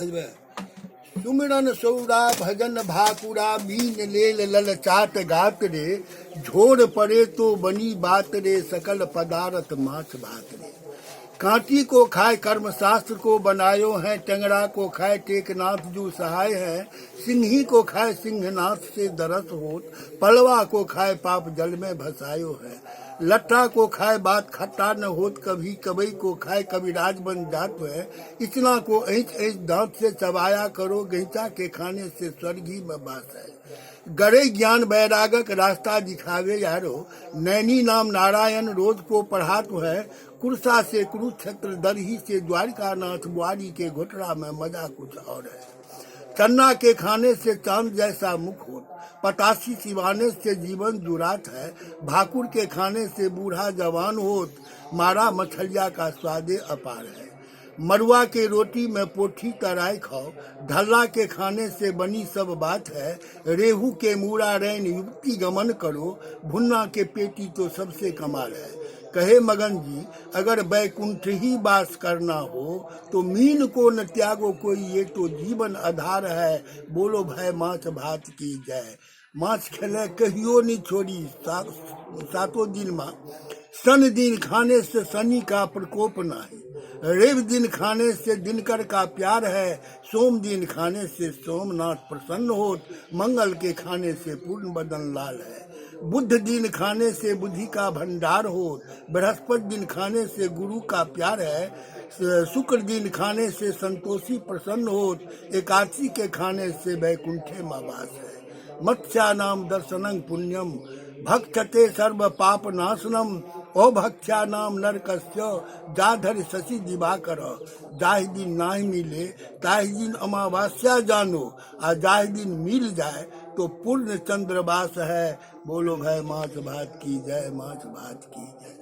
बुझबै? सुमिरन सौरा भजन भाकुरा मीन लेल ललचात गात रे, झोर पड़े तो बनी बात रे, सकल पदारथ माछ भात रे। कांटी को खाए कर्म शास्त्र को बनायो है, टेंगरा को खाए टेकनाथ जू सहाय है, सिंही को खाए सिंहनाथ से दरस होत, पलवा को खाए पाप जल में भसायो है, लट्ठा को खाए बात खट्टा न होत कभी, कबई को खाए कविराज बन जात है, इतना को ऐच ऐच दांत से चबाया करो, गैंचा के खाने से स्वर्ग ही में बास है। गरे ज्ञान वैरागक रास्ता दिखावे यारो, नैनी नाम नारायण रोज को पढ़ात है, कुर्सा से कुरुक्षेत्र दरही से द्वारिका नाथ, बुआरी के घोटरा में मजा कुछ और है। चन्ना के खाने से चांद जैसा मुख हो, पतासी सिवाने से जीवन जुरात है, भाकुर के खाने से बूढ़ा जवान होत, मारा मछलिया का स्वादे अपार है। मरुआ के रोटी में पोठी तराई खाओ, ढल्ला के खाने से बनी सब बात है, रेहू के मूड़ा रैन युक्ति गमन करो, भुन्ना के पेटी तो सबसे कमाल है। कहे मगन जी अगर बैकुंठ ही वास करना हो तो मीन को न त्यागो कोई, ये तो जीवन आधार है। बोलो भाई माछ भात की जय। माछ खेले कहियो नहीं छोड़ी सातों दिन में। शन दिन खाने से शनि का प्रकोप नहीं, रवि दिन खाने से दिनकर का प्यार है, सोम दिन खाने से सोमनाथ प्रसन्न होत, मंगल के खाने से पूर्ण बदन लाल है, बुध दिन खाने से बुद्धि का भंडार होत, बृहस्पति दिन खाने से गुरु का प्यार है, शुक्र दिन खाने से संतोषी प्रसन्न होत, एकादशी के खाने से वैकुंठे मावास है। मत्स्या नाम दर्शनं पुण्यम भक्षते सर्व पाप नाशनम, अभक्ष्या नाम नरकस्य जाधर शशि दिवाकर। जाहि दिन नाही मिले ताहि दिन अमावस्या जानो, आ जाहि दिन मिल जाए तो पूर्ण चंद्रवास है। बोलो भाई माछ भात की जय, माछ भात की जय।